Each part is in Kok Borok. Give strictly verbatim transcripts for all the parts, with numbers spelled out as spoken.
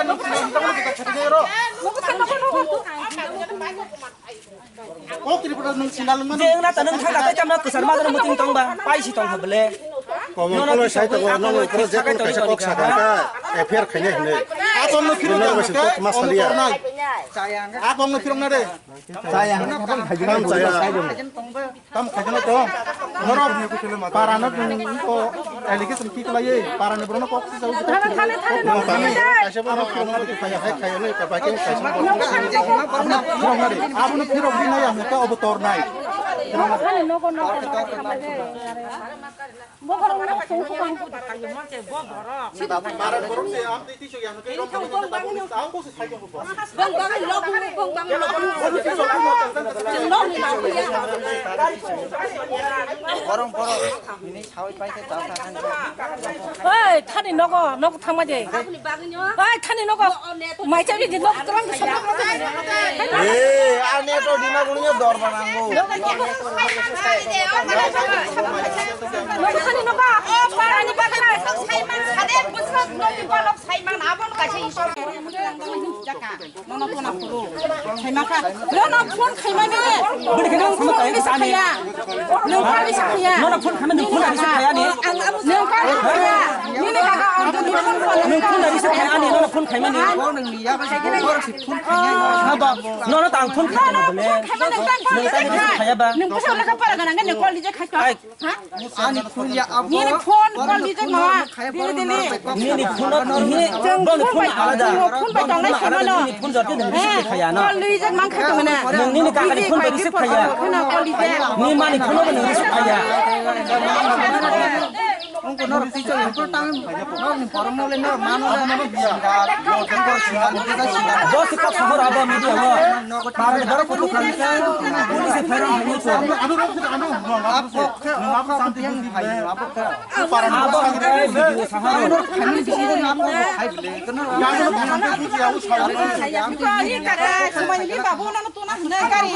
Tripura nung sinal, tamo kisa chati jairo. Kok Tripura nung sinal mano. Je wngna ta nung thangka tei chamna kwchar ma jano muting tong ba, pai si tong ha bele. Komon Nono kolo kisa sai to wi, nono apo kolo wi je kisa kono kaisa kok sakai sakha ka, F I R khainai hinwi. Apo no phirok Nono na wasi ka, kok ma saliya. Apo no phirok na de. Chaya, tam chaya. Tam khaikhe no tong. Norok parano ko allegation ki khlaiwi, parani borokno kok si jawi. Thane, thane, thane, thane. Kaisa borok phirokna di phaiya, hai khaiyani, kabai khe kaisa borok. Phirokna di, abono phirok di nai, ang khe obo tor nai. Thane, nogo, nogo, nogo. Bokhorok na song ko bang. Parani borok se am tei tisok ya no ke rom. Bang bang lok, bang bang lok. Chwng lok ni lok ya. Borong, borong. Bini sawi pai khe chao ta khan. Oi, thani nogo, nogo thangma de. Oi, thani nogo. Mai chari di nogo, terang di sama. Eh, ane to di ma guni dor banango. Nogo thani nogo. O, parani bagwi saiman, sade busuk nogi bolok saiman, abon kaisa isor. Nono phone aphuru. Khaima kha. Nono phone khaimani. Bini khe nang phone sama kaya, kisa ani. Khaya. Nang kha bisa khaya. Nono phone khaimani, phone khaimani kisa khaya ni. Nang kha khaya. Nini kaka ang phone khaimani. Nang phone khaimani, nono phone khaimani. Haba, nono tang phone khaimani bole. Nang tang phone khaimani. Nang tang phone khaimani. Nang phone khaimani. Nang phone khaimani. Ani phone ya abo. Nini phone call rijak mama. Dili dili. Nini phone ni. Jeng phone bai alada. Phone bai tongnai phone no. Nini phone jati nini sini khaya na. Call rijak mang khai tongna. Nini kaka ni phone bai receive khaya. Khuna call rijak. Ni mani phone bai receive khaya. Ungko no receive khaya. Ungko tang no ni borong no le no mano na. Dos kok sahor abo media ho. Parang borok kutu kali. Police phai rang ni ko. Abo khe, abo khe yang phai, abo khe. Abo khe video sahar. Kami di sini abo khe hai bele. Kena. Ni kaka, semua ini babu nang tuna huna kari.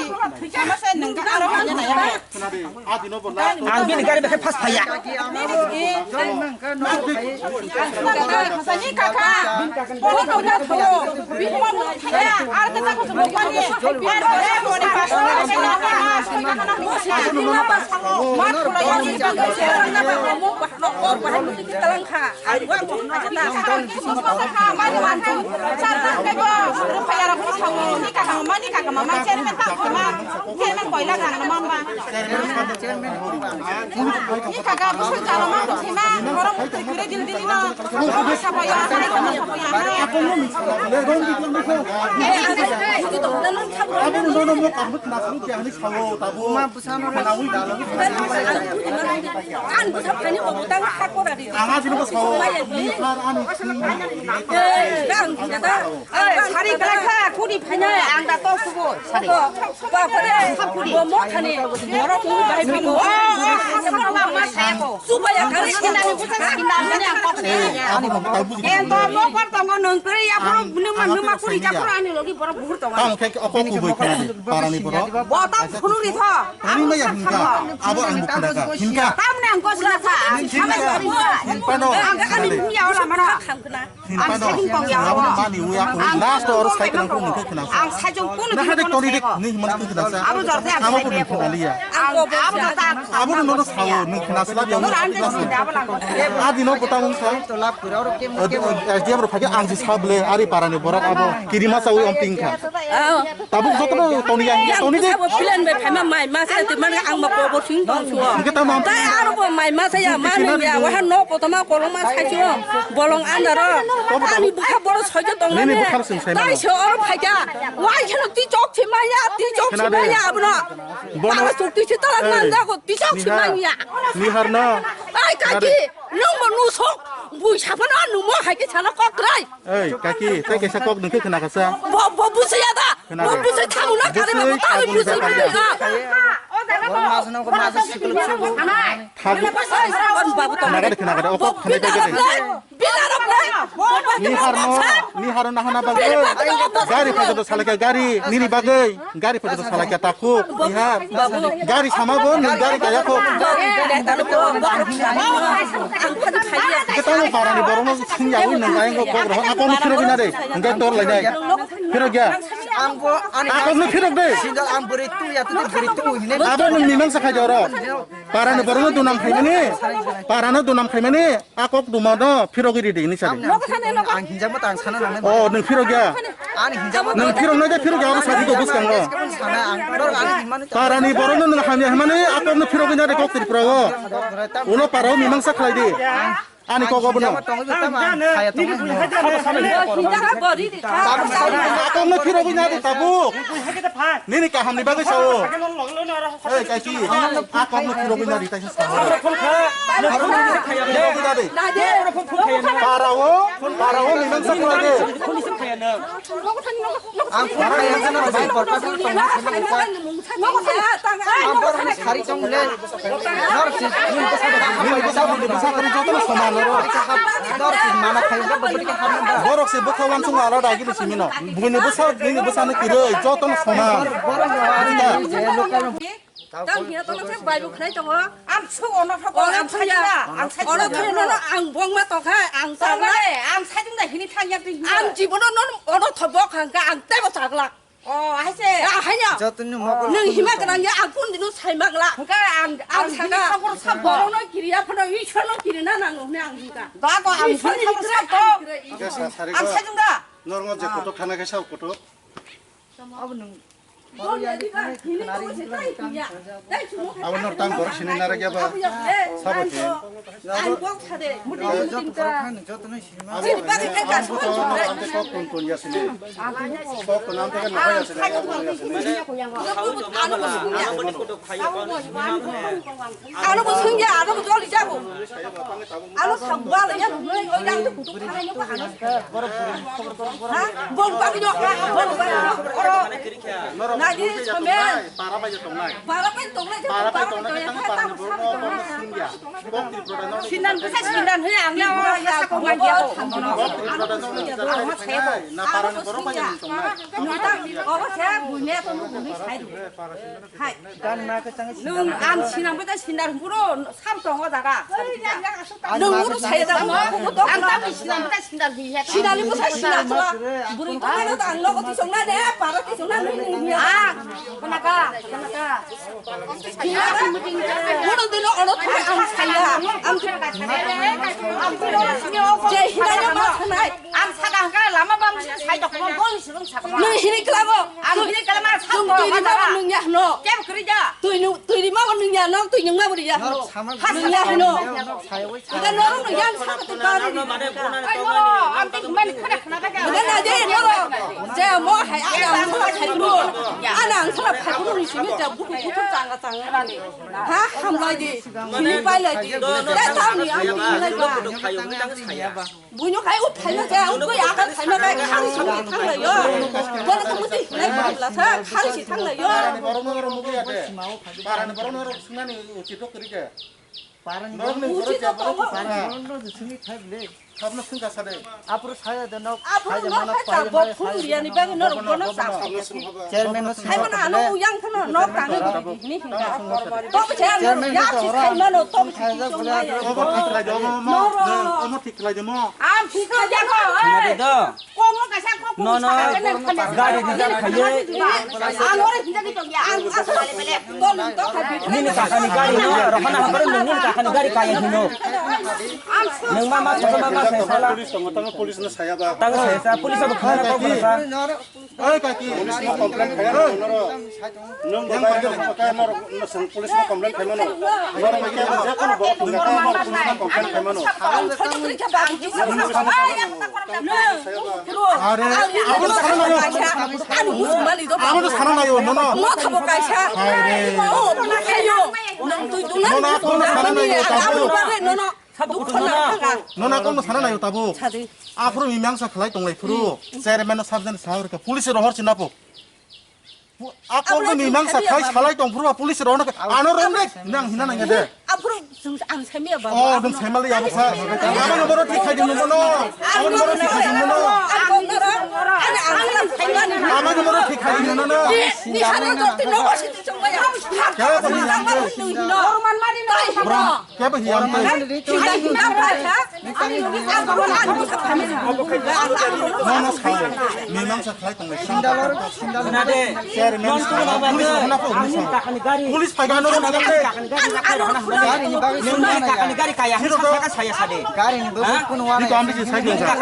Sama saya nengka aro hanya naya. Ang bini gari bakhe fast phaiya. Ni kaka, bono na tho. Bini mama thaya, ar kata ko bo pani. Mani kaka, mani kaka, mama chairman ta, mama chairman koila gana mamba. Ni kaka, busu jana ma, busu ma, korom busu kure dil dil no. Sapaya, sapaya. Ang busa pani obo Ang asino ko sao, ni har ani sini. Eh, sari kelakha, kuni phainai, ang da tok subo, sari. Bapre, bomo thani, borok mung bai mung. Oh, oh, oh, oh, oh, oh, oh, oh. Chubaya kari. Ani bo tai buji. Ento mo kor tongo nung kri ya puro numa numa kuri ja puro ani logi borok buhur tongo. Tamo khe oko kubui khna di parani borok. Bo tam phunu ri tho. Ani ma ya hinka. Abo ang bo khna ka. Hinka. Tam ne ang ko sila sa. Hinka. Hinka no. Ang ani ya ola mana. Hinpano, mani uya ko last oro sai kana ko nungke kana. Ang sajong kono. Na hade tori dik ni himani ko kana sa. Abo jorde abo ko nungke kana liya. Ang abo jorde. Abo no no sao nung kana sila dia. Adi no kota ung sa. S D M ro phage ang si sable ari parani borak abo kirima sawi om pingkha. Tabuk joto no toni ya, toni de. Abo plan bai phaima mai ma sa te man ang ma ko bo sing dong suo. Hingke tamo am. Tai aro bo mai ma sa ya ma nung ya wa no ko tama kolong ma sai suo. Bolong andaro. Ani bukha boro sojo tong nini bukha sing sai ma. Tai so oro phaja. Wai kheno ti chok si ma ya, ti chok si ma ya abno. Bono. Tala chok ti si tala nang ja ko ti chok si ma ya. Ni har no. Ai kaki, nung mo nu sok. Bui sapan anu mo hai ke sana kok rai. Ei, kaki, tai kaisa kok nungke khna kasa. Bo, bo busi ya da. Bo busi thamu na kare ma bo thamu busi ya. Thagu. Khna kare, khna kare. O kok khna kare. Ni harno, ni harno nahana bagwi. Gari phajoto salaka gari, nini bagwi. Gari phajoto salaka takhuk. Iha. Gari sama bo, nung gari kaya khuk. Kita parani borokno sing yawi nung ayang kok rohak. Akok no phirogwi na de. Hingke tor lainai. Phirok ya. Ang bo ani akok no phirok de. Single ang bwrwi tu ya tu bwrwi tu hine. Abo nung mimang sa khai de oro. Parani borokno dunam khaimani. Parano dunam khaimani. Akok duma no phirogwi ridi ni sadi. Ang hinjamo tang sana nang. Oh, nung phirok ya. Ani hinjamo. Nung phirok na de phirok ya abo sadi ko bwskango. Sana ang dor ani himani. Parani borokno nung hamya himani akok no phirogwi na de kok Tripura o. Ulo parao mimang sa khlai di. Ani kok abono. Ang jane, tini bui hai jane, sabo sabo ni kok. Akok no phirogwi na di tabuk. Bui hai kete phai. Nini kaham ni bagwi sao. Sakhe lo lo lo na ra. Ei, kaiki. Akok no phirogwi na di taisa sao. Oro phone kha. Phirogwi na di. Oro phone phone kha. Parao, parao ni nang sa phone de. Phone phone kha na. Ang phone kha na bai porta phone tong na. Ang por ni sari tong le. Norok se, nini bwsa bai, nini bwsa bai jotono soman oro. Norok se mana khayo, bo bwrwi khe hamya da. Borok se bwkha wansukma alada agini simino. Buini bwsa, nini bwsano kwrwi, jotono soman. Buji da? Tam hina tono se bai bo khlai tongo. Ang su ono thok, ang sajung da, ang sajung da. Ono thok no, ang bongma tongkha, ang chagla. Ang sajung da hini thangya twi. Ang jibono no ono thok bok hangka, ang tebo chagla. Oh, hai se. Ah, hai no. Joto ni mokol. Nung hima kana ya, ang kun dinu sai magla. Hingke ang, ang saka. Ang saka. Borok no kiriya phano, Ishwar no kiri na nang ne ang hingka. Da ko ang Ishwar ni kiri sa to. Ang sajung da. Normal je koto khana khe sao koto. Abo nung. Abo nor tang borok sini nara gya ba. Sabo te. Ang bok sade. Joto borok khani joto no. Ang bo to ano ante kok kun kun ya sini. Kok kun ante kan nokha ya sini. Ano bo sungya, ano bo joli jago. Ano sabwa le ya, ano. Ha? Bol bagyo, bol bagyo. Oro. Nagi, somen. Para bai tongnai. Para bai tongnai, para bai tongnai, tang para ni borok no singya. Sinan bwsa sinan hoi ang ya, ya sa ko man ya ko. Na para ni borok bai tongnai. Nota obo se bunya to no bunya sai. Hai. Nwng ang sinam bwsa sinar puro sam tongo jaga. Nwng uro sai da mo. Ang ta sinam bwsa sinar bunya. Sinani bwsa sinar bwsa. Buri ko na ta ang logo ti song na de, para ti song na nwng nwng ya. Ah, kana ka, kana ka. Uro dino oro thai ang saya. Ang je hinai ma thanai. Saka hwnkha lama bang sini sai tongma bol sini sakma. Nung hini klamo. Ang hini klamo sakma. Twi rima nung ya no. Kem kri ja. Twi nung twi rima nung ya no, twi nung ma bri ya no. Nung ya no. Ika no nung ya sa ka tu ka ri. Ai no, am tik man khana khana ka. Ika na je no. Je mo hai a ya mo hai mo. Ana ang sa pha ko ni simi ja bu bu changa changa. Ha ham lai di. Sini pai lai di. Da ta ni am lai ba. Buino kai u phaima khe, ang twi akan phaima khe, khari simi thanglaio. Bono tongmo twi hinai bwrwi lasa, khari si thanglaio. Barani borokno rok mugi ya de. Barani borokno rok swngnani uchi tok kwrwi khe. Barani borokno uchi tok tongo. Barani borokno swngi thai bwle. Khabno swngkha sa de. Aphuru saya de nok, aphuru saya nok manok kha pai bo mai, phung saya liyani nok bagwi norok bono, bono bono. Chapsa. Chairman no hai mano ano yang khano nok tangwi di hini hingka. Top chairman ya si khai mano top si chung maya. Omo thik khlai de, omo, omo thik khlai de mo. Am thik khlai de ko. Komo kaisa ko. No, no. Gari di gari khaye. Ang ore hinda di tong ya. Ang asal bele. Nini kakani gari no, rohana hambar nini kakani gari kaya hino. Nang mama, mama, mama, saya salah. Police tongo, tamo police no saya ba. Tang saya sa, police abo khana kau sa. Oi kaki, police no complain kaya no. Nang yang kaya no, kaya no, police no complain kaya no. Nang kaya no, je kono bo, nang kaya no, police no complain kaya no. Are, abo sana nayo. Abo to sana nayo, no, no. Mo thabo kaisa. Are. O, mo khayo. Nang tui tuna. No, no, abo to sana nayo, tabo. Abo bare, no, no. Dukho na thanga. No, no, abo to sana nayo, tabo. Sadi. Aphuru mimang sa khlai tonglai phuru. Chairman no sabjani sa hor ka. Police rohor sinapo. Ako ni mimang sa khai salai tong phuru police rok ano rong rek nang hina nang de. Aphuru ang sami aba. Oh, dum sami ya basa. Abo no boro thik khai dum no. Abo no boro thik khai dum no. Abo no boro thik khai dum no. Kya bhi? Kya bhi? Mimang sa khlai tonglai. Sindal oro, sindal oro. Chairman, police phai gano. Gari ni bagwi phone wana ya. Gari ni bagwi phone wana ya. Gari ni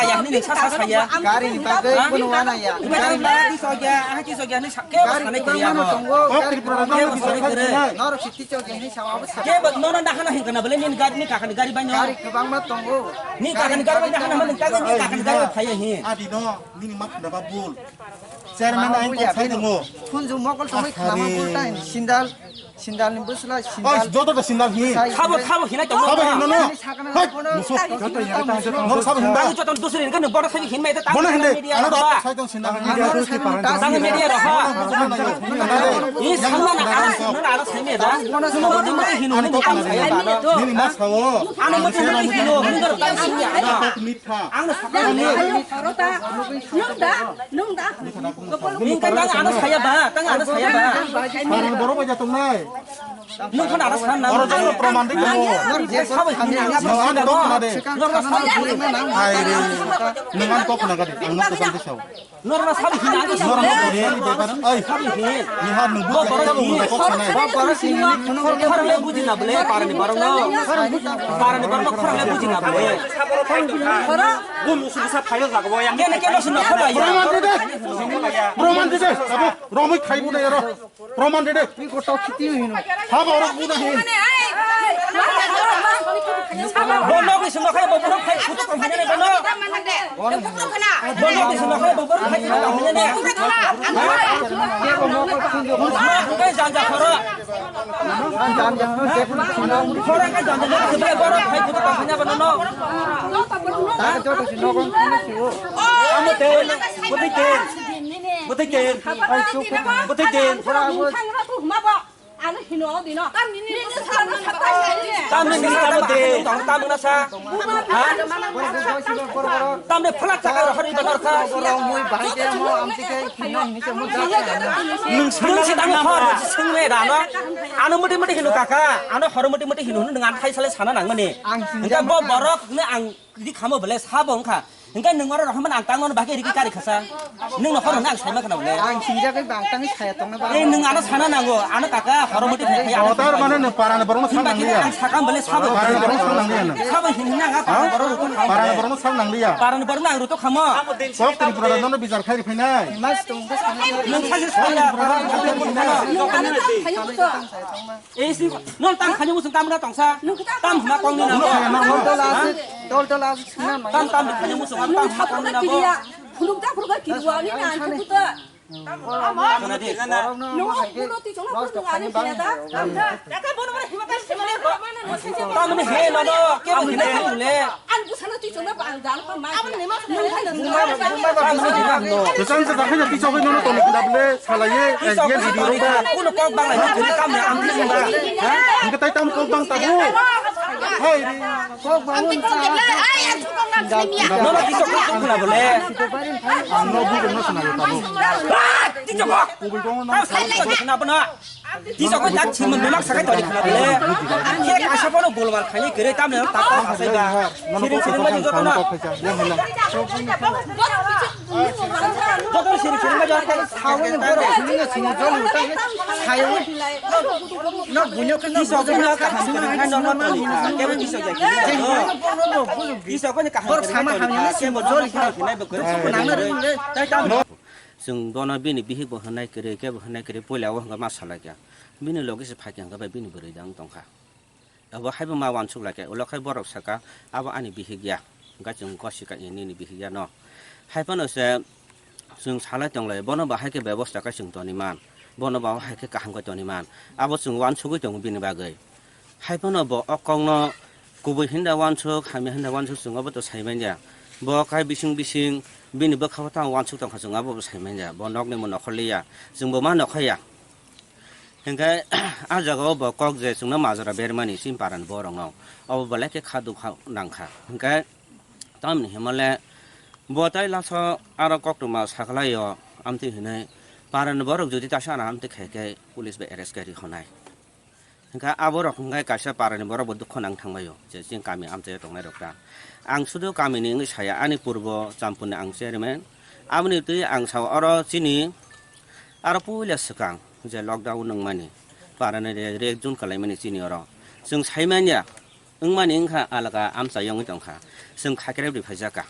bagwi phone wana ya. Gari ni bagwi phone wana ya. Gari ni bagwi phone wana ya. Gari ni bagwi phone wana tongo. Gari ni bagwi phone wana ya. Norok siti chok ya ni sawa bo sa. Ke ba nono dahana hin kana bole ni gari ni kakani gari bai no. Gari kwbangma tongo. Ni kakani gari bai dahana hin ka ni kakani gari phai hin. Adi no. Nini mak khna ba bul. Chairman ai kok sai tongo. Phunju mokol tongwi khna ma bul tai sindal, sindal ni bwsla sindal. Oi, joto da sindal hi. Khabo, khabo hinai tongo. Khabo hinno no. Hai, muso. Joto ya ta joto. Nor sabo hinba. Joto dusri ni kan bodo sai hinma eta. Bono hinde. Ano da sai tong sindal. Tang media ro ha. Ni sama na ala, na ala sai me da. Bono hinu ni kan sai ba. Nini mas khawo. Ano mo hinu ni kan sai ya. Ang na sakha ni. Nung da, nung da. Nung kan ang ano saya ba, tang ano saya ba. Parang borok bai jatong nai. Nung kan ano sana. Oro jong proman de ko. Sabo hini ang. Ano dok na de. Nor sabo hini. Hai re. Nung an kok na ga de. Ang no ko san de sao. Nor sabo hini ang. Nor mo ko re ni de parang. Ai. Sabo hini. Ni ha nung bu ka ko na. Ba ba sini ni khorang le buji na bole, parani borok no. Parani borok no khorang le buji na bole. Bo musu bisa phayo jago bo yang. Kene kene sino khorang ya. Proman de de. Proman de de. Abo romoi khaibu de ro. Proman de de. Ni ko to khiti hino. Ha ba ro bu de hin. Bo no ni sino khai bo pro khai khut ko hine ne bo no. Bo no ni sino khai bo pro khai khut ko hine ne. Bo no khai janja khoro. Khorang ka janja ne, khibra borok khai kutu tong khanya bano no. Joto si nogon khani si o. Amo te, bwtwi te. Bwtwi te. Bwtwi te. Tamni ni sabo de. Tamni na sa. Ha? Tamni phalak chakha rohor iba dorkha. Borok mui bahai de mo amtike hino hini se mo jak. Nung sung si tang hor sung me da no. Ano muti muti hino kaka. Ano hor muti muti hino nung an thai sale sana nang mani. Ang sinja. Engka bo borok ne ang di khamo bele sabo engkha. Hingke nwng oro rohormani ang tangmano bagwi rigi kari khasa. Nwng no horo nang saima khna bole. Ang singjagwi bang tangwi saya tongna ba. Eh, nwng ano sana nango, ano kaka horo mati thai thai ano. Otar mane nwng parani borokno sak nangliya. Ang sakam bole sabo. Parani borokno sak nangliya nwng. Sabo hin hin nang parani borok ruto khamo. Parani borokno sak nangliya. Parani borokno ang ruto khamo. Kok Tripura rajno bichar khai riphainai. Mas tong bas. Nwng saje saya. Nwng ano tang khayo to. Eh, si, non tam khayo musung tam na tongsa. Tam hma kong ni na. Tol tol as, tol tol as, sina mai. Tam tam khayo musung tam hma kong ni na bo. Phuluk ta phuluk kiri wa ni na an tu ta. Kana de. Nung kuno ti chong na phuluk ani kaya da. Jaka bono mare hima ka sima le. Tam ni he no no, ke bo hina le. Ang busana ti chong na ba ang dan pa ma. Ang ni ma. Tam ni he no. Kesan sa dakhe ti chong no no to ni da ble sala ye. Kuno kok bang lai, kuno kam ya, ang ti ba. Hingke tai tam kok bang tabu. Hai ri. Kok bang. No no ti chok kok khna bole. Ang no bu no sana tabu. Ti chok kok. Kubul dong no. Ti chok kok jak chimon bemak sakai to khna bole. Ke asa bono golwar khai kere tam ne ta ta sai ba. Siring siring ma jor na. Joto siri siri ma jor ka. Sawi ni borok sini ni sini jol utai. Sayo. No bunyo ke no. Tiso ko no ka ham kiri kha no no to ni. Ke bo tiso jai. Tiso ko ni ka ham kiri kha no. Sama ham ni sini jol kha. Nang na ri. Tai tam. Chwng bono bini bihik bo hwnai kwrwi, kebo hwnai kwrwi, puila o hwnka ma salai kha. Bini logi se phai kha hwnka bai bini bwrwi dang tong kha. Abo hai bo ma uansuk lai kha, ulo khai borok saka, "Abo ani bihik ya, hwnka chwng gosi ka nini bihik ya no." Hai phano se chwng salai tong lai, bono bo hai khe bebosta khe chwng toni man, bono bo hai khe kaham khe toni man, abo chwng uansugui tongo bini bagwi. Hai phano bo o kokno kubui hinda uansuk, hamya hinda uansuk chwng obo to sai manya. Bo kai bising bising bini bwkha o tang uansuk tong kha chwng abo bo sai manya. Bo nokni bo nokhor liya, chwng bo ma nokhor ya. Hinkhe ah jaga o bo kok je chwngno majra bermani chini parani borokno, obo belai khe kha dukha nang kha. Hinkhe tamni himale bo tai laso aro koktwma sakhlai o amtwi hinwi parani borok jodi ta sana amtwi khe khe police bai arrest khe rihonai. Hinkhe aborok hinkhe kaisa parani borok bo dukho nang thangbaio, je chini kami amchaio tongnairok ta. Ang sudu kamini wngwi saya, ani purbo Champurni ang chairman. Aboni twi ang sao oro chini aro puila swkang je lockdown wngmani, parani re-, red zone kalaimani chini oro. Chwng saimanya wngmani wngkha alaka amchaio wngwi tongkha. Chwng khakrep ri phaijaka.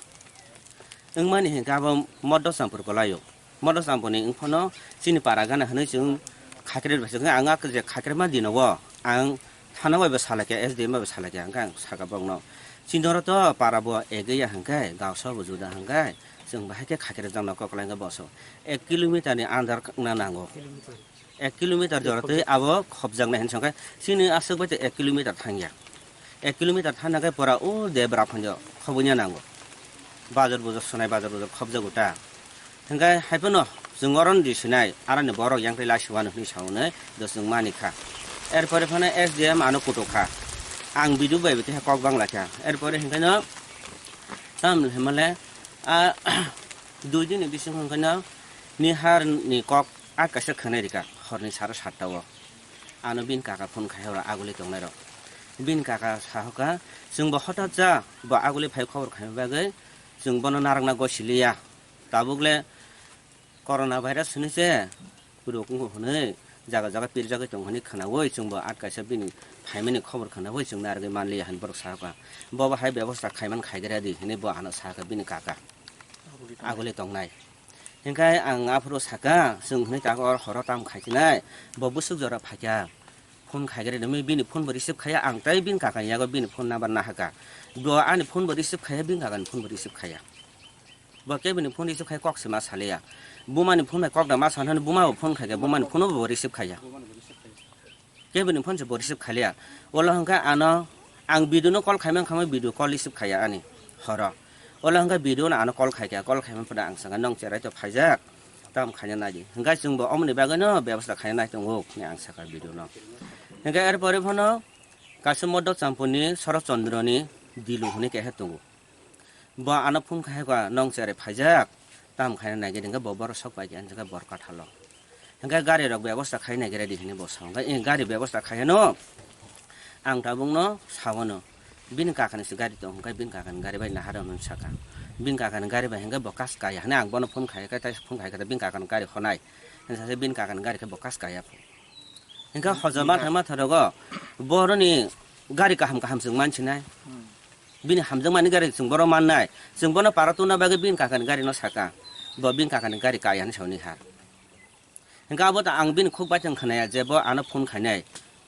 Wngmani hinkhe abo Moddo Champur kolaio. Moddo Champurni wngphano chini para gana hwnwi chwng khakrep bai swkang ang a je khakrepma dino o ang thana bai bo salaikha, S D M bai bo salaikha, hwnkhe ang sakha bokno. Chini oro to para bo egeya hwnkhe, gaosa bo juda hwnkhe, chwng bahai khe khakrepjakno koklai hwnkhe boso ek kilometer ni under wngna nango. Ek kilometer jora twi abo khopjaknai hinwi songkhe chini aswk bai tei ek kilometer thangya. Ek kilometer thangna khe pora o debra phanjo khobwina nango. Bazar bujak swnai, bazar bujak khobjago ta. Hwnkhe hai phano chwng oro ni sinai aroni borok yang tei laisi wano hinwi saunai do chwng mani kha. Er pore phano S D M ano kutuk kha. Ang video bai bo kok bang lai kha. Er pore hwnkhe no tamni hwnmale a dui din ni bisingo hwnkhe no nihar ni kok a kaisa khwnai rikha horni sara satta o. Ano bini kaka phone khai horo aguli tongnairok. Bini kaka sahoka, "Chwng bo hothat ja, bo aguli phai khobor khaima bagwi chwng bono narwkna gosiliya. Tabuk le corona virus hwnwi se ruk wngo hwnwi jaga jaga pirjagwi tongo hwnwi khwnaui chwng bo at kaisa bini phaimani khobor khwnaui chwng narwgwi manliya," hwnwi borok sahoka. "Bo bo hai bebosta khaiman khaigra di," hwnwi bo ano sahoka bini kaka. Aguli tongnai. Hinkhe ang aphuru saka, chwng hwnwi kaka oro horo tamo khaichinai, bo bwswk jora phaikha. Phone khaigre nimi bini phone bo receive khaiya, ang tei bini kakani yago bini phone number nahaka. Bo ani phone bo receive khaiya, bini kakani phone bo receive khaiya. Bo kebini phone receive khai kok se ma saliya. Bumani phone bai kok da ma sanani buma bo phone khaikha, bumani phone bo receive khaiya. Kebini phone se bo receive khaliya. Olo hwnkha ano ang video no call khaimang khamai video call receive khaiya ani horo. Olo hwnkha video no ano call khaikha, call khaimang phano ang saka nong cherai to phaijak. Tam khaina nai di. Hwnkhe chwng bo omoni bagwi no bebosta khaina nai tongo hwnwi ang saka video no. Hwnkhe er pore phano kaisa Moddo Champurni Shorot Chandroni Dilu hwnwi keha tongo. Bo ano phone khai kha, "Nong cherai phaijak, tam khaina nai di," hwnkhe bo borok sok pai khe, hwnkhe bor kathalo. Hwnkhe gari rok bebosta khai nai di hwnwi bo sa, hwnkhe gari bebosta khai no ang tabuk no sao no. Bini kakani se gari tong, hwnkhe bini kakani gari bai nahar hwnwi saka. Bini kakani gari bai hwnkhe bo kas kaya hwnwi ang bono phone khai khe, tai phone khai khe bini kakani gari honai. Hwnsa se bini kakani gari khe bo kas kaya phu. Hwnkhe hojoma thangma thorogo boroni gari kaham kaham chwng mansinai. Bini hamjakmani gari chwng bono mannai. Chwng bono para tuna bagwi bini kakani gari no saka. Bo bini kakani gari kaya hwnwi sauni ha. Hwnkhe abo ta ang bini khuk bai thang khnaya je bo ano phone khainai.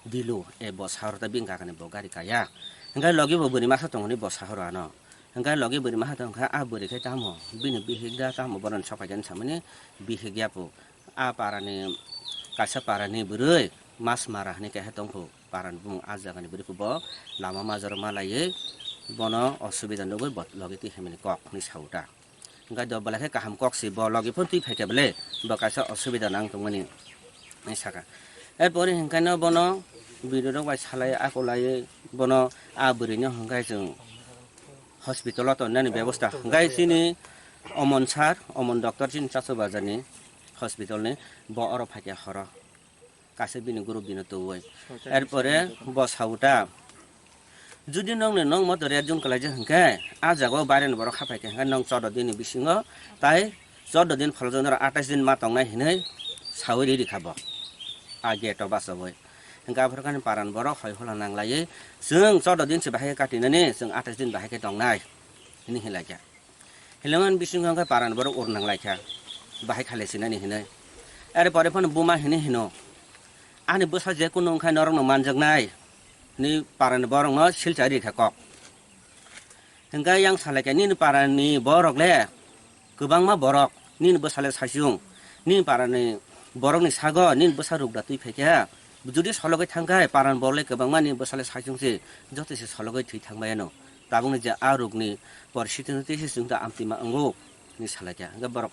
Dilu, e bo sahoro ta bini kakani bo gari kaya. Hwnkhe logi bo bwrwi masa tongoni bo sahoro ano. Hwnkhe logi bwrwi masa tongkha a bwrwi khe tamo bini bihik da tamo bono sok phaikhe samani bihik yapu. A parani kaisa parani bwrwi mas mara hwnwi keha tongkhu. Parani bumung a jagani bwrwi khe bo lama majaro malaiwi bono osubida nugwi bo logi twi himani kok hwnwi sauta. Hwnkhe do belai khe kaham kok si bo logi phone twi phaikhe bele bo kaisa osubida nang tongmani hwnwi saka. Erpore hwnkhe no bono video rok bai salai akolai bono a bwrwi no hwnkhe chwng hospital o tonnani bebosta hwnkhe chini Omon sir, Omon doctor chini Chasu Bazar ni hospital ni bo oro phaikhe horo. Kaisa bini group dino tubui. Erpore bo sauta, judi nongni nong moto red zone kalaijak hwnkhe, a jaga o baireni borok haphai khe hwnkhe nong chordo dini bisingo, tai chordo din phalajak norok atais din ma tongnai hinwi saui riri kha bo. A gate o bachogwi. Hwnkhe aphuru khe parani borok hoi hula nanglaiwi, chwng chordo din se bahai khe katinani, chwng atais din bahai khe tongnai hinwi hinlai kha. Hileman bisingo hwnkhe parani borok ur nang lai kha, bahai khalai sinani hinwi. Are pore phano buma hinwi hino, "Ani bwsa je kunu wngkha norokno manjaknai," hinwi parani borokno silchari rikha kok. Hwnkhe yang salai kha, "Nini parani borok le kwbangma borok, nini bwsa le saichung, nini parani borokni sago nini bwsa rukda twi phaikha, judi sologwi thangkhe parani borok le kwbangma nini bwsa le saichung se, joto se sologwi thwi thangbai ano." Tabukni je a rukni poristiti no twi se chwng ta amtwi ma wngo hinwi salai kha. Hwnkhe borok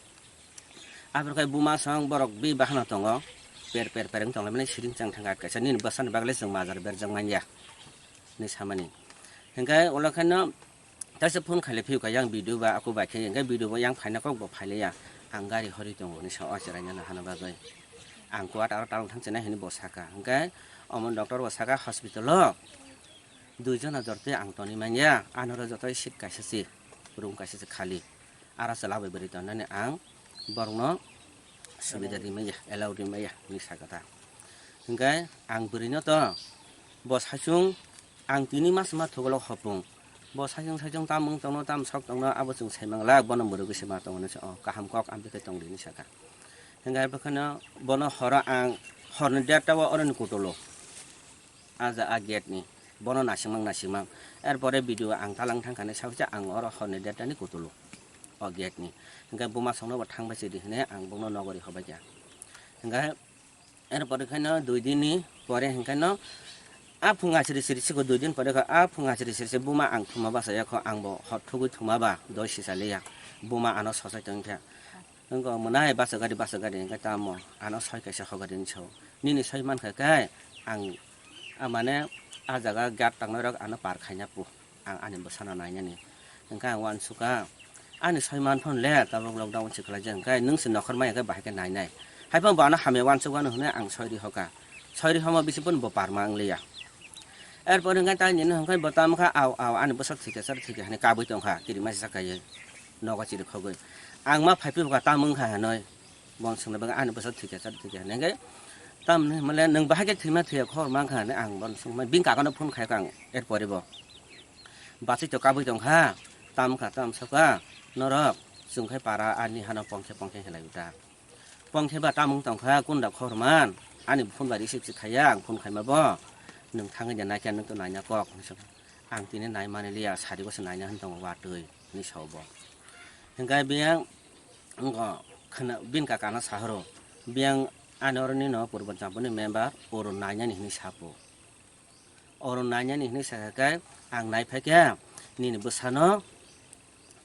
aphuru khe buma song borok bi bahano tongo, per per per wng tonglaimani siring chang thangkha kaisa nini bwsani bagwi le chwng majra berjak manya hinwi samani. Hwnkhe ulo khe no taisa phone khailai phiyokha yang video ba aku bai khe hwnkhe video bo yang phaina kok bo phailaiya ang gari horwi tongo hinwi sa o chwraino nahana bagwi. Ang kuat aro talong thang chinai hinwi bo saka hwnkhe omo doctor bo saka hospital o. Duijon ajor tei ang tonwi manya, anoro joto seat kaisa se, room kaisa se khali. Aro chwla bai bwrwi tonnani ang borokno subida rimanya, allow rimanya hinwi sakha ta. Hwnkhe ang bwrwino to bo saichung ang tini mas ma thuglok hopung. Bo saichung saichung tam wng tongno, tam sok tongno, abo chwng sai mangla, bono mwrwgwi se ma tongo hinwi sa o, kaham kok amtwi khe tong di hinwi sakha. Hwnkhe abo kheno bono horo ang horni derta o oroni kutulo. A ja a gate ni. Bono naisingmang naisingmang. Erpore video ang talang thangkha hinwi saui se ang oro horni derta ni kutulo. O gate ni. Hwnkhe buma songno bo thangbai se di hinwi ang bokno nogori hobai kha. Hwnkhe erpore khaino dui din ni pore hwnkhe no a phung asri sri siko dui din pore kho a phung asri sri se buma ang thuma basa ya kho ang bo hot thugui thuma ba doi sisa liya. Buma ano sosai tongkha. Wngkha mwnai basa gari, basa gari hwnkhe tamo ano soi kaisa hokari hinwi sao. Nini soi mankha khe ang, a, mane, a jaga gate tangnai rok ano par khaina pu. Ang ani bwsano nainani. Hwnkhe ang uansukha, ani soi man phone le tabuk lockdown se khlaijak hwnkhe nwng se nokhor maya khe bahai khe nainai. Haiphano bo ano hamya uansuk ano hwnwi ang soi ri hoka. Soi ri homo bisi phano bo par ma wng liya. Erpor hwnkhe tai nini hwnkhe bo tamo kha, "Au, au, ani bwswk thwikha, chwrwk thwikha," hinwi kabui tongkha, kirimasisa kaiwi, nogo chirikhogwi. Ang ma phai phibwkha, tamo wngkha hinwi, bono swngna bagwi, "Ani bwswk thwikha, chwrwk thwikha," hinwi hwnkhe, tamni hwnmale, "Nwng bahai khe thwima thwiya khobor mankha," hinwi ang bono swngmani, bini kakano phone khaikha ang, erporibo bachai to kabui tongkha, "Tamo wngkha, tamo sokha, norok chwng khe para ani hano pongkhe pongkhe hinlai ta." Pongkhe ba tamung tongkha, kunda khorman, ani phone bai receive se khaiya, ang phone khaima bo, "Nwng thangwi de naikha, nwng to naina kok," hinwi sa, "Ang tini nai mani liya, sari bo se naina hwn tongo watwi," hinwi sao bo. Hwnkhe biyang wngkha khwna, bini kakano sahoro, biyang ani oro nini Purbanchal ni member, oro nainani hinwi sapo. Oro nainani hinwi sakha khe ang nai phai khe nini bwsano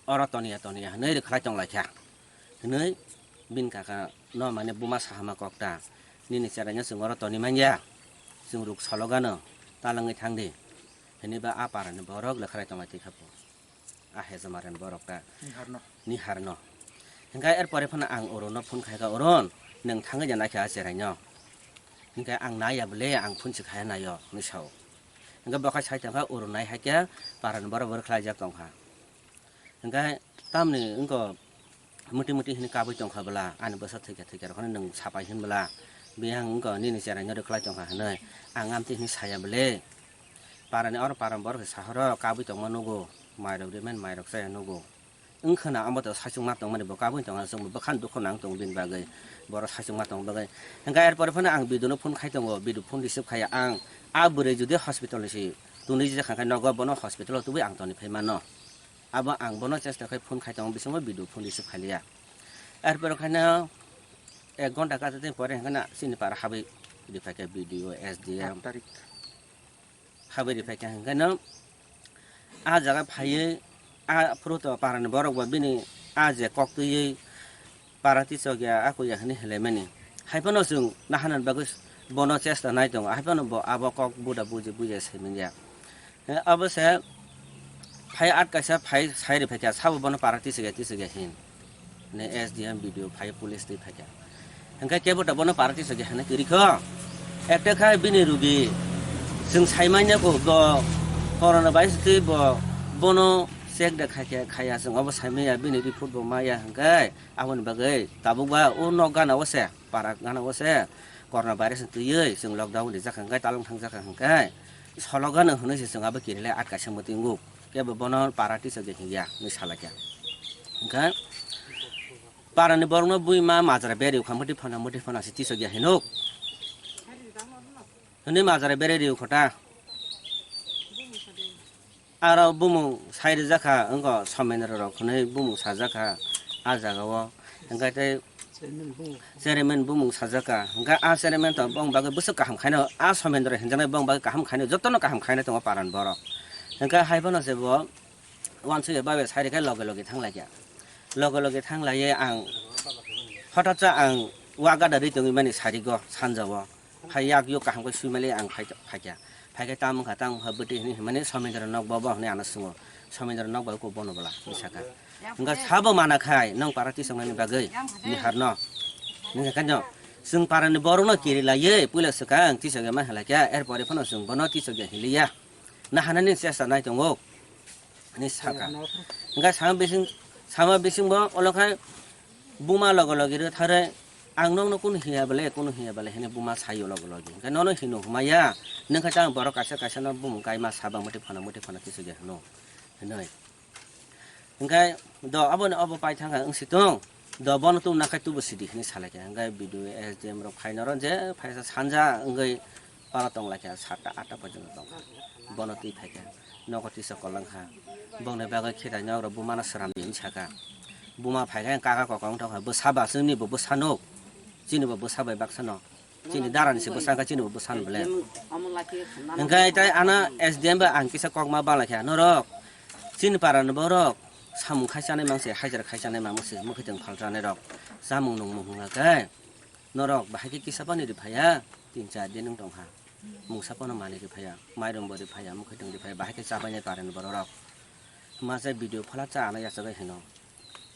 oro toniya toniya hinwi rwkhlai tong lai kha hinwi bini kaka no mane buma sahama kok ta, "Nini cheraino chwng oro toni manya, chwng ruk solo gano, talangwi thang di," hinwi ba a parani borok rwkhlai tong lai twi kha. A hejamaren borok ta. Ni harno. Ni harno. Hingke er pore phano ang orono phone khaika, "Oron, nwng thangwi ja naikha a cheraino." Hingke ang naiya bole, ang phone se khaya naio, hinwi sao. Hwnkhe bo khe sai tongkha, urunai hai khe parani borok bo rwkhlaijak tongkha. Hwnkhe tamni wngkha muti muti hwnwi kabui tongkha bwla, ani bwsa thwikha thwikha rok hwnwi nwng sapai hwn bwla, biyang wngkha nini cheraino rwkhlai tongkha hwnwi. Ang amtwi hwnwi saya bwle, parani oro parani borok se sahoro kabui tongma nugo, mairok rimani mairok chaya nugo. Wngkhana amo to saichung ma tongmani bo kabui tongkha, chwngbo bwkhani dukho nang tongo bini bagwi, borok saichung ma tongma bagwi. Hwnkhe er pore phano ang bidu no phone khai tongo, bidu phone receive khaiya ang, a bwrwi jodi hospital ni si twnwi jak kha khe nogo bono hospital o tubui ang toni phai mano. Abo ang bono chesta khai phone khai tongo, bisingo bidu phone receive khailiya. Er pore khaino ek ghonta kata tei pore hwnkhe na chini para habwi riphaikha B D O, S D M. Aat tarik. Habwi riphaikha hwnkhe no a jaga phaiwi a phuru to parani borok bo bini a je kok twiwi para tisok ya, ako ya hwnwi hilaimani. Hai phano chwng naharnani bagwi bono chesta nai tongo, hai phano bo abo kok buda buji buji saiman ya. He, abo se phai at kaisa phai sai riphaikha, sabo bono para tisok ya, tisok ya hin. Ne S D M, B D O phai police twi phaikha. Hwnkhe kebo to bono para tisok ya hwnwi kwrwi kho. Ekta kha bini rugi chwng saimanya kho bo corona virus twi bo bono check da khaikha, khaiya chwng obo saimanya bini report bo maya hwnkhe. Aboni bagwi tabuk ba o nok gana o se, para gana o se corona virus ni twiwi chwng lockdown rijak hwnkhe, talong thangjak hwnkhe, solo gana hwnwi se chwng abo kirilai at kaisa mwtwi wngkuk. Kebo bono para tisok ya hiya hwnwi salaikha. Hwnkhe para ni borok no bui ma majra beri ukha mwtwi phano, mwtwi phano se tisok ya hinuk. Hwnwi majra beri ri ukha ta. Aro bumung sai rijak kha, wngkha Somendra rok hwnwi bumung sajak kha a jaga o. Hwnkhe tei chairman bumung sajak kha. Hwnkhe a chairman to bong bagwi bwswk kaham khaino, a Somendra hinjaknai bong bagwi kaham khaino, jotono kaham khaino tongo paran borok. Hwnkhe hai phano se bo uansukya babe sai rikhe loge loge thang laikha. Loge loge thang laiwi ang hothat sa ang wa gada ri tongwi mani sarigo sanja o. Phai yak yuk kaham khe sui mali ang phai, phaikha. Phaikhe tamo wngkha, tamo wngkha bwtwi hwnwi hwnmani Somendra nok bo, bo hwnwi ano swngo. Somendra nok bo kok bono bwla hwnwi sakha. Wngkha sabo mana khai nwng para tisoknani bagwi Bihar no. Wngkha khe no chwng parani borokno kiri laiwi puila swkang tisokya ma hilaikha, er pore phano chwng bono tisokya hiliya. Naharnani chesta nai tongo. Hwnwi sakha. Hwnkhe sama bising, sama bisingbo olo khai buma logo logi rw thare, ang nokno kunu hiya bwle, kunu hiya bwle hwnwi buma saio logo logi. Hwnkhe nono hino hwmaya, nwng khe tang borok kaisa kaisa no bumung kaima saba muti phano, muti phano kisu je hwno, hwnwi. Hwnkhe do aboni obo paithang kha wng si tong, do bono tubuna khai tubu sidi hwnwi salaikha. Hwnkhe B D O S D M rok phaino oro je phaisa sanja wngwi Oro tong laikha satta atta porjonto tongkha. Bono twi phaikha. Nogo tisa kolangkha. Bongni bagwi khitai nok rok bumano sram di hinwi sakha. Buma phaikha kaka kokong tongkha. Bwsa ba chwngni bo bwsa nuk. Chini bo bwsa bai baksa no. Chini darani se bwsa wngkha chini bo bwsa no bole. Hwnkhe tai ano S D M bai ang kisa kokma balaikha. Norok chini parani borok samung khai chanai mangse, hajra khai chanai mangse, mwkhwtwng phalranai rok. Chamung nungmung hwnga khe. Norok bahai khe kisa phano ri phaiya, tin char din wng tongkha. Mungsa phano manwi ri phaiya, mairum bo ri phaiya, mwkhwtwng ri phaiya, bahai khe chabainai parani borok rok. Hwnma se video phala cha ano yachagwi hino.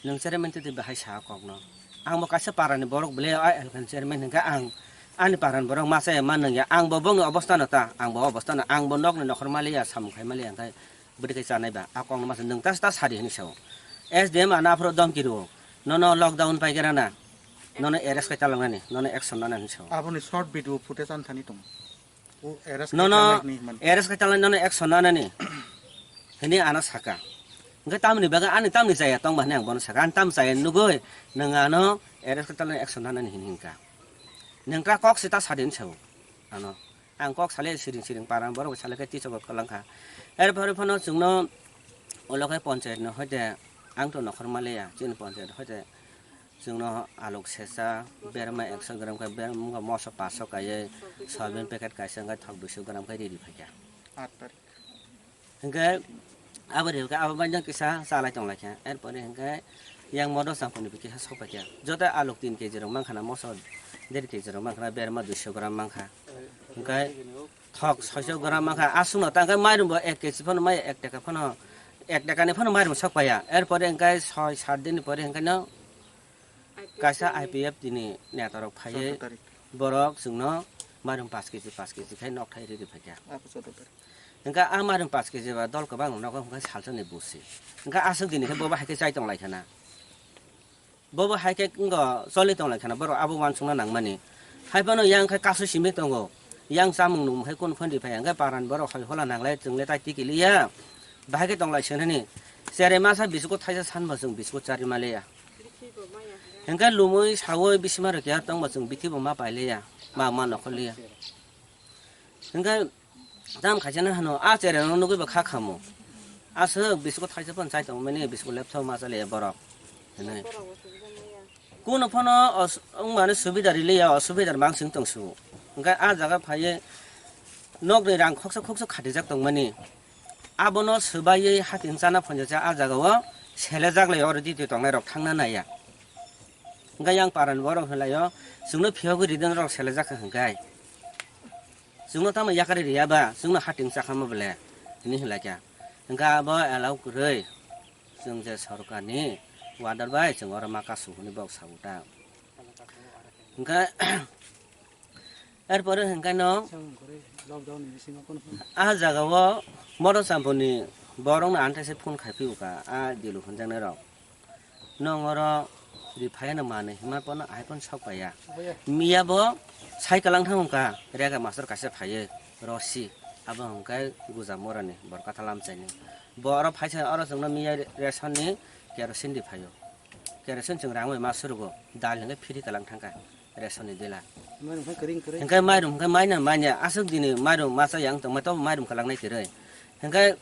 Nwng chairman twi twi bahai sa kokno. Ang bo kaisa parani borok bwle a elkhan chairman hwnkhe ang ani parani borok masa ma nungya. Ang bo bongni obostha no ta, ang bo obostha no, ang bo nokni nokhor maliya, samung khai maliya hwnkhe. Bwdikhe chanai ba, a kokno masa nwng ta, ta sadi hinwi sao. S D M ano aphuru domki rwo. Nono lockdown paikhe rana. Nono arrest khai taloknani, nono action nana hinwi sao. Aboni short video footage ani thani tongo. O arrest khai Nono talai hinwi himani. Arrest khai talai nono action nanani. Hinwi ano saka. Hwnkhe tamni bagwi ani tamni chaya tongma hinwi ang bono saka. Ani tam chaya nugwi nwng ano arrest khai talai action nanani hinwi hingka. Nwng ta kok se ta sadi hinwi sao. Ano. Ang kok salai siring siring para borok salai khe tichok kwlwng kha. Er pore phano chwngno ulo khe panchayat no hoite ang to nokhor maliya chini panchayat hoite chwngno aluk sesa berma ekso gram khe berma wngkha moso paso kaiwi soyabin packet kaisa wngkha thok duiso gram khe riri phaikha. Aat tarik. Hwnkhe abo rihikhe abo bai no kisa chalai tonglaikha. Er pore hwnkhe yang modo changkuni bo kisa sokpaikha. Joto aluk tin K G rok mankha na moso der K G rok mankha na berma duiso gram mankha. Hwnkhe thok soiso gram mankha. Aswkno ta hwnkhe mairum bo ek K G phano mai ek taka phano ek taka ni phano mairum sokpaiya. Er pore hwnkhe soi sat din ni pore hwnkhe no kaisa I P F tini neta rok phaiwi borok chwngno mairum paanch K G paanch K G khai nokthai riri phaikha. Abo chwddo tarik. Hwnkhe a mairum paanch kg ba dol kwbang nogo hwnkhe salsa ni busi. Hwnkhe aswk dini khe bobo hai khe chai tong lai khana. Bobo hai khe wngkha choli tong lai khana, borok abo uansukna nangmani. Hai phano yang khe kasu simi tongo. Yang chamung nung khe kunu phani phai hwnkhe paran borok hoi hola nanglai chwngle tai tiki liya. Bahai khe tong lai swnani. Cherai masa biskugo thaisa sanbo chwng biskugo chari ma liya. Hwnkhe lumui saui bisima rwkya tongbo chwng bithi bo ma pai liya. Ma ma nokhor liya. Hwnkhe tam khaisano hano, "A cherai no nugui bo kha khamu. Aswk biskugo thaisa phano chai tongmani, biskugo leptha ma chaliya borok," hinui. Kuno phano os-, wngmani subida riliya, osubida mansing tongsu. Hwnkhe a jaga phaiwi nokni rang khoksa khoksa khatijak tongmani. Abono swbaiwi hating chana phonjacha a jagao selejak lai oro diti tongnai rok thangna naiya. Hwnkhe yang parani borok hinlaio, "Chwngno phiyogwi ridin rok selejak kha hwnkhe. Chwngno tamo yakari riya ba, chwngno hating chakha ma bole," hinui hinlaikha. Hwnkhe abo allow kwrwi, chwng je sorkarni order bai chwng oro ma kasu hwnwi bok sago ta. Hwnkhe erpore hwnkhe no a jagao motor champuni borokno antaise phone khai phiyokha a dilu hwnjaknai rok. Nwng oro ri phaiya no manwi hwnma bono ahai phano sok paiya. Miya bo cycle wng thang wngkha, rega master kaisa phaiwi rosi, abo hwnkhe Gujamorani Borkatha lamchaini. Bo oro phaisa oro chwngno miya ration ni kerosene ri phaio. Kerosene chwng rang bai ma surugo, dal hwnkhe free kalang thangkha ration ni dila. Mairum khe kwrwi kwrwi. Hwnkhe mairum hwnkhe maina manya, aswk dini mairum masa yang tongma tobo mairum kalangnai kwrwi. Hwnkhe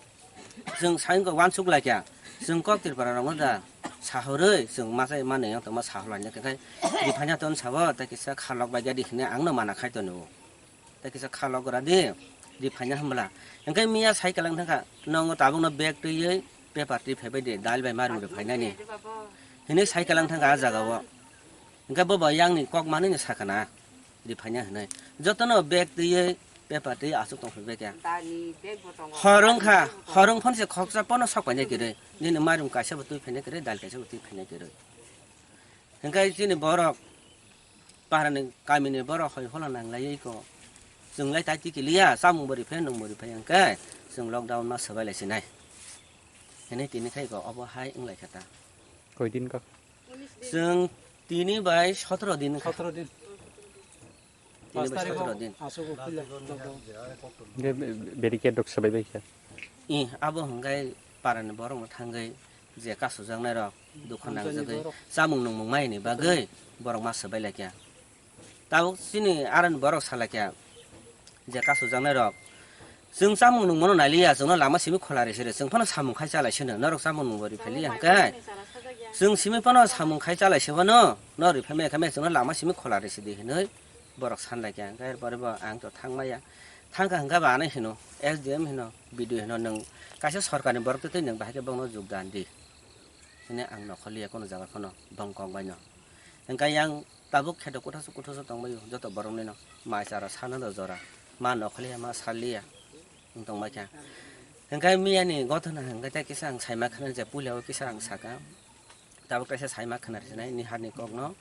Chwng sai wngkha uansuk lai kha, chwng kok Tripura rokno da sahorwi chwng masa mani yang tongma sahor laina khe khai ri phaina ton sabo tei kisa kha lok bai gadi hinwi ang no mana khai tongo. Tei kisa kha lok gra di ri phaina hwnbla. Hwnkhe miya sai kalang thangkha, "Nongo tabukno bag twiwi paper twi phaibai di, dal bai marum ri phainani," hinwi sai kalang thangkha a jagao. Hwnkhe bo bo yangni kok manwino sakana, ri phaina hwnwi. Jotono bag twiwi, paper twiwi aswk tong phai bai kha. Dani bag bo tongo. Hor wngkha, hor wng phano se khoroksa pono sok paina kwrwi. Nini mairum kaisa bo twi phaina kwrwi, dal kaisa bo twi phaina kwrwi. Hwnkhe chini borok, paharani kamini borok hoi hola nanglaiwi ko. Chwng lai tai tiki liya, chamung bo ri phai, nwng bo ri phai hwnkhe chwng lockdown ma swbai lai sinai. Hwnwi tini khai ko obo hai wng lai kha ta. Koi din ka? Chwng tini bai sotoro din wngkha. Sotoro din. Tini bai sotoro din. Aswk o puila lockdown. Barricade rok swbai bai kha. I, abo hwnkhe parani borokno thangwi je kachujaknairok dukha nangjagwi borok chamung nungmung maini bagwi borok ma swbai lai kha. Tabuk chini aroni borok salai kha, je kachujaknairok, chwng chamung nungmano nailiya, chwngno lama simi khola risi rw, chwng phano samung khai chalai sino, norok chamung nungbo ri phailiya hwnkhe, chwng simi phano samung khai chalai se phano, no ri phaimaya khe chwngno lama simi khola risi di hinwi borok sanlai kha. Hwnkhe er pore bo ang to thangmaya, thangkha hwnkhe bo ano hino, S D M hino, B D O hino, nwng kaisa sorkarni borok tei nwng bahai khe bono jogdan di hinwi ang nokhorliya kono jaga phano bong kok baino. Hwnkhe yang Tabuk kheto kuthasu kuthasu tongbaio joto boroknino mai chara sana do jora ma nokhorliya ma salliya wng tongbaikha. Hwnkhe miyani gothana hwnkhe tei kisa ang saima khna je puila o kisa ang saka tabuk kaisa saima khna rwsinai nihani kokno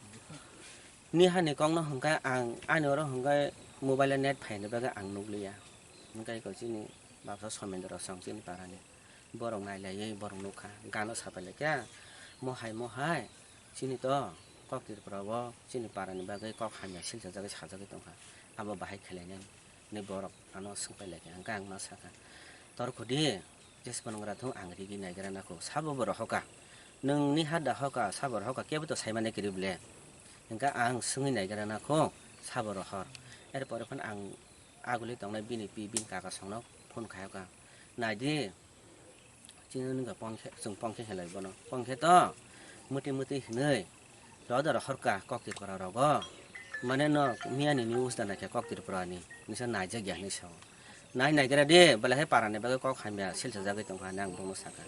nihani kokno hwnkhe ang ani oro hwnkhe mobile o net phaini bagwi ang nukliya hwnkhe eko chini babsa Somendra song chini parani. Borok nailaiwi borok nukha, gano sapai laikha, "Mohai, mohai, chini to kok Tripura o chini parani bagwi kok hamya silchajagwi sajagwi tongkha, abo bahai khailainani?" hinwi borok ano swngpai laikha. Hwnkhe ang ma sakha, "Torkho di, jesphano wngwra thung, ang rigi naigra nakho, sabo bo rohorkha, nwng niha da horkha, sabo rohorkha, kebo to saimani kwrwi ble?" Hwnkhe ang swngwi naigra nakho, sabo rohor. Er pore phano ang aguli tongnai bini pi, bini kaka songno phone khaikha, "Naidi, chini nungkha pon khe, chwng pon khe hinlai bono. Pon khe to mwtwi mwtwi hinwi roda rohorkha kok Tripura rogo. Mane no miyani news da naikha kok Tripura ni, nisa naijak ya hinwi sao. Nai naigra de, belai hai parani bagwi kok hamya silchajagwi tongkha," hinwi ang bono sakha.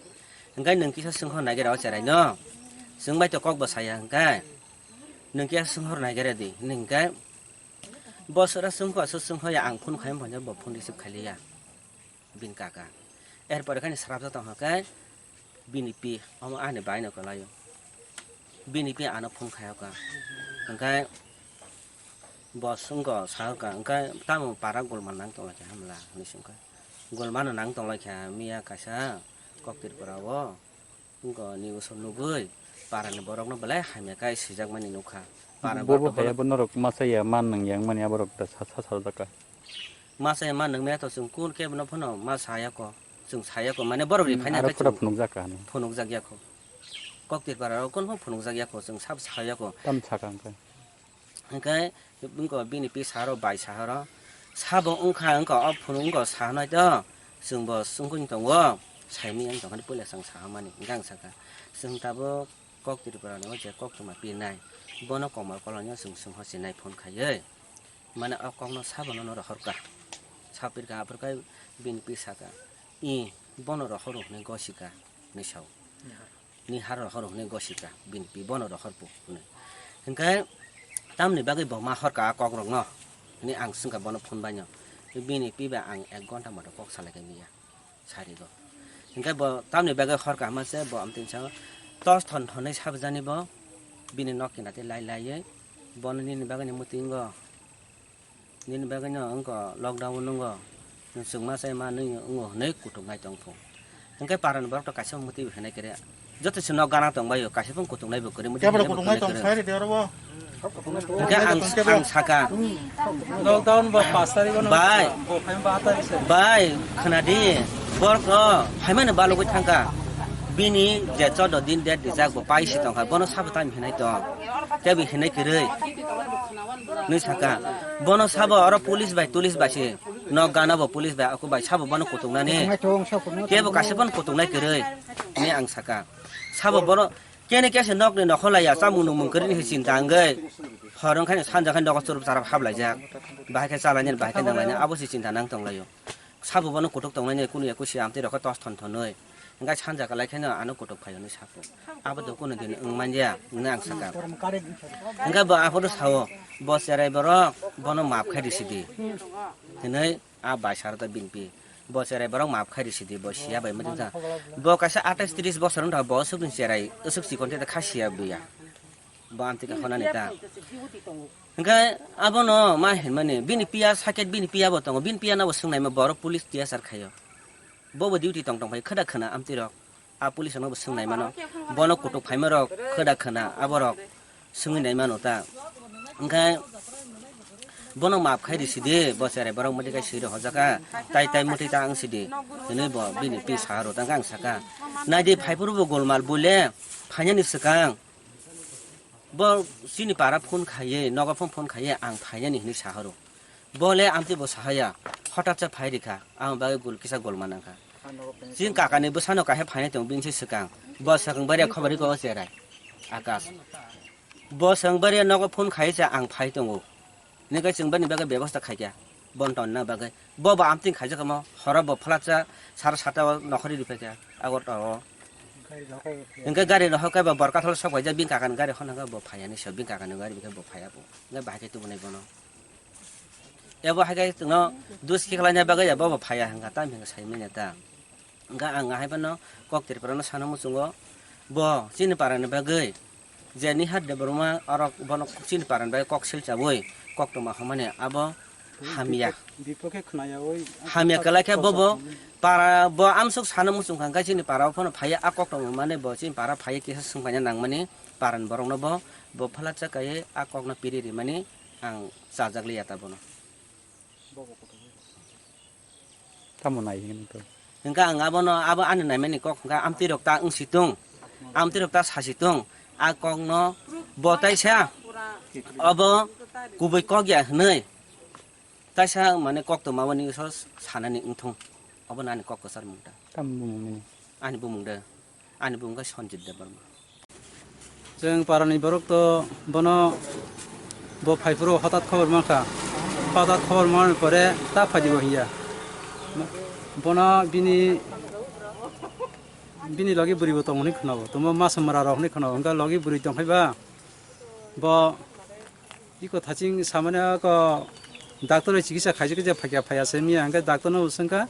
Hwnkhe nwng kisa swngkhor naigra o cherai no, chwng bai to kok bo saya hwnkhe, nwng kisa swngkhor naigra di hinwi hwnkhe, bo sora swngkho, aswk swngkho ya, ang phone khai phone bo phone receive khailiya. Bini kaka. Er pore khe ani srapjak tong khe bini pi, omo ani bai no kwlaio. Bini pi ano phone khai kha. Hwnkhe bo swngkha, sa kha, hwnkhe tamo para golmang nang tong lai kha hamla hinwi swngkha. Golmano nang tonglaikha miya kaisa kok Tripura o. Wngkha news o nugwi parani borokno belai hamya khe swijakmani nukha. Parani Bobo borok hai abo norok masa ya man nang yang mani aborok da sa sa sa jaka. Masa ya man nang me to chwng kun kebo no phano ma saya ko. Chwng saya ko mane borok ri Hmm, phaina aro khe kura chwng phunukjak ka hwnwi. Phunukjak ya ko. Kok Tripura o kun phano phunukjak ya ko chwng sab saya ko. Tam saka hwnkhe. Hwnkhe wngkha bini pi saharo bai saharo sabo wngkha wngkha o phunuk wngkha sahanai to chwngbo wngkha wng tongo saimanya wng tongkha puila chwng sahamani hwnkhe ang sakha chwng tabuk kok Tripura ni o je koktwma pinai bono komor kolonio chwng chwng hosinai phone khaiwi mane o kokno sabono no rohorkha sapirkha aphurkhe bini pi sakha i bono rohoro hwnwi gosika hwnwi sao. Ni har rohor hwnwi gosika bini pi bono rohor pu hwnwi. Hwnkhe tamni bagwi bo ma horka a kokrokno hwnwi ang swngkha bono phone baino. Bini pi bai ang ek ghonta moto kok salaikha miya sarigo. Hwnkhe bo tamni bagwi horka hama se bo amtwi sa tos thon thonwi sabjani bo bini nok kinati lai laiwi bono nini bagwini mutingo. Nini bagwino wngkha lockdown nungo, chwngma chai ma nwi wngo hwnwi kutuknai tongkhu. Hwnkhe parani borok to kaisa mwtwi hwnwi kre. Joto se nok gana tongbaio, kaisa phung kutuknai bo kwrwi mwtwi Kebra hwnwi bo kutuknai kwrwi tong kwrwi. Sai rw de oro bo. Hwnkhe ang, ang saka. Lockdown bo pas tarikh no. Bai. Bo phaima ba tarikh se. Bai, khwnadi. Borok no phaimani balugwi thangkha. Bini je chordo din date rijak bo paisi tongkha. Bono sabo tamo hinai tong. Tebo hinai kwrwi. Nwi saka, bono sabo oro police bai, police bai se nok gana bo police bai, aku bai sabo bono kutuknani. Kebo kaisa bono kutuknai kwrwi, ni ang saka. Sabo bono kene kese nokni nokholaiya, chamung nungmung kwrwini se chinta wngwi. Hor wngkhaino sanja khai nogo churup charap hablaijak. Bahai khe chalainani, bahai khe nanglainani, abo se chinta nang tonglaio. Sabo bono kutuk tongnaini kunu ya kusi amtwi rokhe tos thon thonwi. Hwnkhe sanja kwlai kheno ano kutuk phaio hinwi sakho. Abo do kunu din wng manya hinwi ang sakha. Hwnkhe bo aphuru sao, bo cherai borok bono maap khai risi di hinwi a bai saro ta bini pi. Bo cherai borok maap khai risi di, bo siya bai mani ta. Bo kaisa atais tris bosor wng tong, bo aswkni cherai aswk chikon tei kha siya buya. Bo amtwi khe honani ta. Hwnkhe abono ma hinmani, bini piya sakhe bini piya bo tongo, bini piya no bo swngnaima borok police T S R khaio. Bo bo duty tong tong phai khwda khwna amtwi rok. A police no bo swngnai mano. Bono kutuk phaima rok khwda khwna aborok swngwi nai mano ta. Hwnkhe bono maap khai risi di, bo cherai borok mwtwi kai swi rw hojaka. Tai tai mwtwi ta ang sidi. Hinwi bo bini pi saharo ta ang saka. Naidi phaiphuru bo golmal buile phainani swkang. Bo chini para phone khaiwi, nogo phone phone khaiwi ang phainani hinwi sahoro. Bo le amtwi bo sahaya, hotat sa phai rikha, ang bagwi gul kisa gol manangkha. Chini kakani bwsano kahai phainai tongo bini se swkang. Bo swkang baria khobor rikha o cherai, Akash. Bo swkang baria nogo phone khaiwi se ang phai tongo. Hwnkhe chwng bini bagwi bebosta khaikha, bon tonna bagwi. Bo bo amtwing khaijak omo, horo bo phalatsa sara sata o nokhorwi riphaikha, Agartala o. Hwnkhe gari rohor khe bo Borkathal sok paijak, bini kakani gari honna khe bo phaiya ni se, bini kakani gari bai khe bo phaiya bo. Hwnkhe bahai khe tubunai bono. Ebo hai khe chwngno dus khe khlaina bagwi ya, bo bo phaiya hwnkha, tamo hwnkha sai manya ta. Hwnkhe ang ahai phano kok Tripura no sana muchungo, bo chini para ni bagwi je Nihar Debbarma oro bono chini para ni bagwi kok sil chawi koktwma hwnmani abo hamya. Bipokhe khnayawi hamya kwlai khe bobo para bo amsuk sana muchung kha, hwnkhe chini para o phano phaiya, a koktwma hwnmani bo chini para phaiya kisa swngpaina nangmani para ni borok no bo, bo phalatsa kaiwi a kok no piri rimani ang chajak liya ta bono. Tamo nai hino to. Hwnkhe ang abono, abo ani naimani kok hwnkhe amtwi rok ta wngsi tung, amtwi rok ta sasi tung, a kokno bo taisa obo kubui kok ya hwnwi taisa mane kok tongmani so sanani wngthung, obo nani kok kwchar mung ta. Tamo bumung nini? Ani bumung de, ani bumung khe Sanjit Debbarma. Chwng parani borok to bono bo phaiphuru hotat khobor mankha. Hotat khobor manani pore ta phaidi bo hiya. Bono bini, bini logi bwrwi bo tong hwnwi khwnao. Tongma masa mara rok hwnwi khwnao. Hwnkhe logi bwrwi tong phaiba bo iko thaching samani ako doctor bai chikisa khaijak khe phaiya phaiya se miya hwnkhe doctor no swngkha.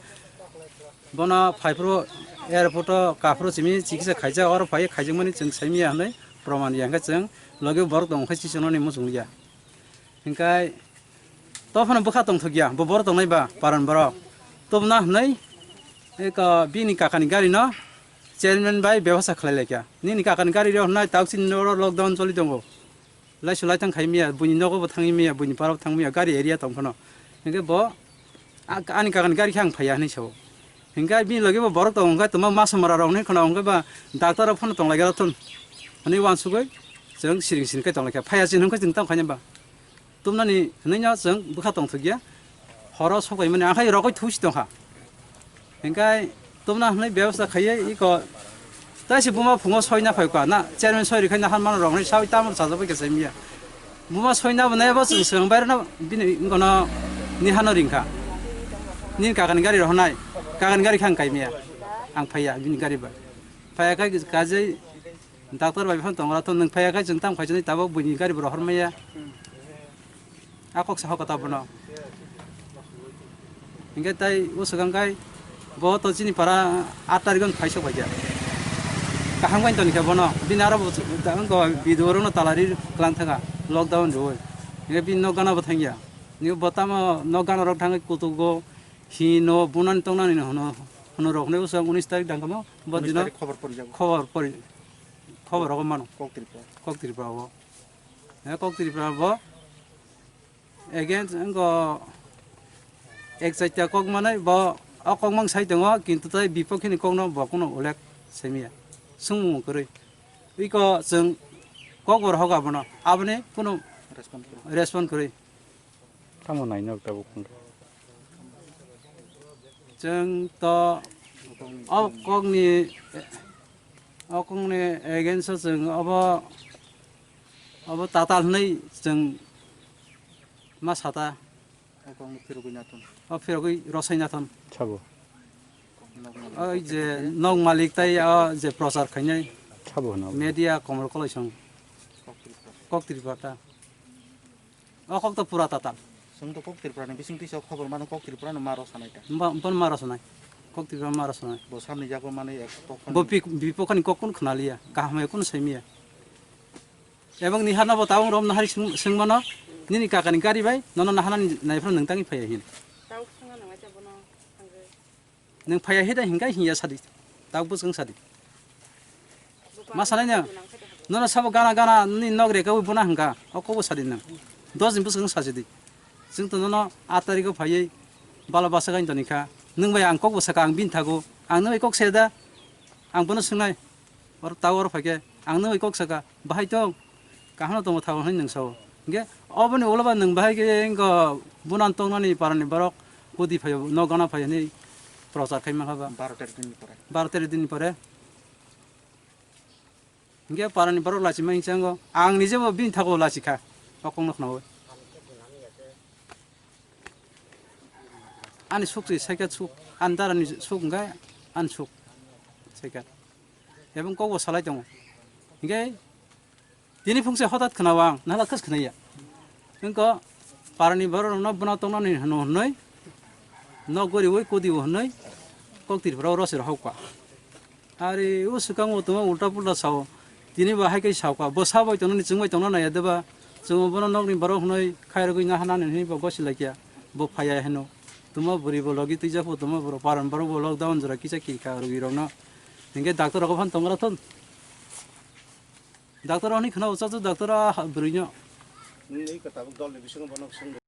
Bono phaiphuru airport o kaphuru simi chikisa khaijak, oro phai khaijakmani chwng saimanya hwnwi proman ya, hwnkhe chwng logi borok tong khai chisongnani muchung ya. Hwnkhe tophano bwkha tongthokya, bo borok tongnai ba paran borok tubuna hwnwi Eko bini kakani gari no chairman bai bebasa khlai laikha. Nini kakani gari rok nai tauksini noro lockdown choli tongo. Laisu laithang khai miya, buini nogo bo thangwi miya, buini parao thangwi miya, gari area tong phano. Hinkhe bo a-, ani kakani gari khe ang phaiya hinwi sao. Hinkhe bini logi bo borok tongo, hinkhe tongma masa mara rok hinwi khna, hinkhe ba doctor rok phano tong lai gala thun. Hinwi uansugwi chwng siring siring khe tong lai kha. Phaiya chini hinkhe chwng tamo khaina ba. Tumnani hinwi no chwng bwkha tongthokya. Horo sok bai mani akhai rokoi thusi tongkha. Hinkhe tumna hinwi bebasta khaiye iko taisi buma phungo soina phai kha na chairman soi rikhaina han mano rokni sawi tamo chajabai khe saimiya. Buma soina bo naibo chwng swng bai rwna bini wngkano nihano ringkha. Nini kakani gari rohonai, kakani gari khe ang kaimiya. Ang phaiya bini gari bai. Phaiya khai kajai doctor bai phano tongra to nwng phaiya khai chwng tam khaisani tabok buini gari bo rohormaya. A kok sa hokota bono. Hinkhe tai o swkang kai bo to chini para aat tarikh on phaisok bai kha. Kaham bai toni kha bono. Bini aro bo ta-, wngkha video rokno talari klang thanga lockdown rwi. Hinkhe bini nok gana bo thangya. Ni bo tamo nok gana rok thangwi kutugo hino bunani tongnani hino, hino rok hinwi o swkang unis tarikh dangkamo bo unis dino tarikh khobor porijago. Khobor pori, khobor rogo mano. Kok Tripura. Kok Tripura o. He Kok Tripura bo against wngkha ek chaita kok manwi bo o kok mang sai tongo, kintu tai bipokhe ni kok no bo kunu ulek saimiya, swngmung kwrwi. Iko chwng kok bo rohok abono, aboni kunu respond kwrwi. Respond kwrwi. Tamo nainok tabuk hwnka. Chwng to o kokni, o kokni against o chwng obo, obo tatal hwnwi chwng ma sata. O kokno phirogwi nathon. O phirogwi rosai nathon. Sabo. Nok malik. Oi je nok malik tai o je prochar khainai. Sabo hwnwi. Media Komol Koloisong. Kok Tripura. Kok Tripura ta. O kok to pura tatal. Chwng to Kok Tripura ni bising twi sok khobor mano Kok Tripura no maro sanai ta. Bo, bo maro sanai. Kok Tripura maro sanai. Bo samni jago mani ek kok. Bo pik-, bipokani kok kun khna liya. Kaham hai kun saimiya. Ebong ni hana bo tabung rom nahari sung, sung mano. Nini kakani gari bai, nono nahana ni nai phano nung tangi phaya hin. Tau sung ano wacha bono. Nwng phaiya hida hinkai hinya sadi. Tak bwswng sadi. Ma sanai nang. Nono sabo gana gana ni nok reka wi bona hingka. O kobo sadi nang. Dos din bwswng sajidi. Chwng to nono aat tarikh o phaiwi bala basa gain toni kha. Nwng bai ang kok bwsaka ang bin thago. Ang nwng bai kok seda. Ang bono swngnai. Or ta or phaikhe ang nwng bai kok saka. Bahai tong. Kaham no tongo thago hwnwi nwng sao. Hinkhe oboni ulo ba nwng bahai khe wngkha bunan tongnani parani borok kudi phaio, nok gana phaio hwnwi prochar khai mankha ba. Baro tero din ni pore. Baro tero din ni pore. Hinkhe parani borok lachima hinkhe wngkha ang nijebo bini thago lachikha. O kokno khnaui. Ani suk se saikha suk, ani darani suk hinkhe ani suk saikha. Ebong kokbo salai tongo. Hinkhe Tini phungse hotat khwnao ang, nahla khas khwnaya. Wngkha parani borok rokno bwna tongnani hwnwi, nok goriwi kodiwo hwnwi kok Tripura o rose rohokha. Ari o swkango tongma ulta pulta sao, tini bo hai khe saokha, bo sabai tongnani chwngbai tongna naiya deba, chwngbo bono nokni borok hwnwi khairogwi nahanani hwnwi bo gosi laikya, bo phaiya hwno. Tongma bwrwi bo logi twijak bo tongma borok, paran borok bo lockdown jora kisa kirikha rwgwi rokno. Hinkhe doctor rok phano tongra thon. Doctor oni khna ucha tu doctor a bwrwino. Nini tabuk dol ni bisingo bono swngwi.